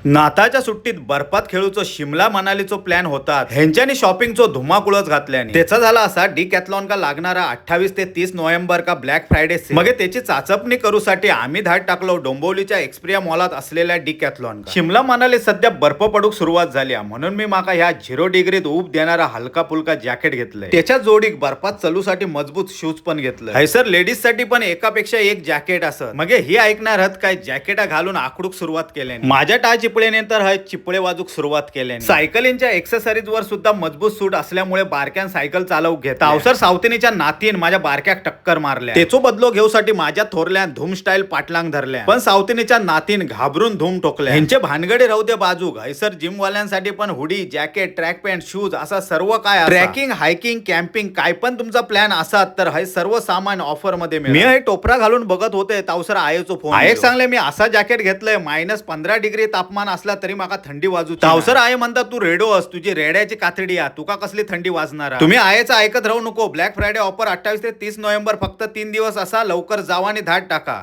नाताच्या सुट्टीत बर्फात खेळूचो शिमला मनालीचो प्लॅन होता. ह्यांच्यानी शॉपिंगचो धुमाकूळच घातल्यानी त्याचा झाला असा, डिकॅथलॉन का लागणारा 28 ते 30 नोव्हेंबर का ब्लॅक फ्रायडे. मग त्याची चाचपणी करूसाठी आम्ही धाड टाकलो डोंबिवलीच्या एक्सप्रिया मॉलात असलेल्या डिकॅथलॉन. शिमला मनाली सध्या बर्फ पडूक सुरुवात झाली आहे, म्हणून मी माका ह्या 0 डिग्रीत ऊब देणारा हलका फुलका जॅकेट घेतलंय. त्याच्या जोडीक बर्फात चलूसाठी मजबूत शूज पण घेतलं. हयसर लेडीज साठी पण एकापेक्षा एक जॅकेट असत. मग ही ऐकणार हत काय, जॅकेटा घालून आखडूक सुरुवात केल्याने माझ्या टाळ चिपळेने तर हय चिपळे वाजूक सुरुवात केल्याने सायकलींच्या एक्सेसरीज वर सुद्धा मजबूत सूट असल्यामुळे बारक्यान सायकल चालवू घेत. अवसर सावतीनीच्या नातीन माझ्या बारक्याक टक्कर मारल्या. त्याचो बदलो घेऊसाठी माझ्या थोरल्यान धूम स्टाईल पाटलांग धरल्या, पण सावतीनीच्या नातीन घाबरून धूम ठोकल्या. ह्यांचे भानगडे राहू दे बाजूक, हयसर जिम वाल्यांसाठी पण hoodie, jacket, track pant, shoes असा सर्व काय. ट्रॅकिंग, हायकिंग, कॅम्पिंग काय पण तुमचा प्लॅन असात तर हे सर्व सामान ऑफर मध्ये मिळेल. मी हे टोपरा घालून बघत होते तावसर आयचो फोन. आयक सांगले, मी असा जॅकेट घेतलंय, -15 डिग्री तापमान असला तरी माका थंडी वाजू. तावसर आहे म्हणता, तू रेडो अस, तुझी रेड्याची कातडी आ, तुका कसली थंडी वाजणार आ? तुम्ही आयचं ऐकत राहू नको. ब्लॅक फ्रायडे ऑफर 28 ते 30 नोव्हेंबर, फक्त 3 दिवस असा. लवकर जावा आणि धाड टाका.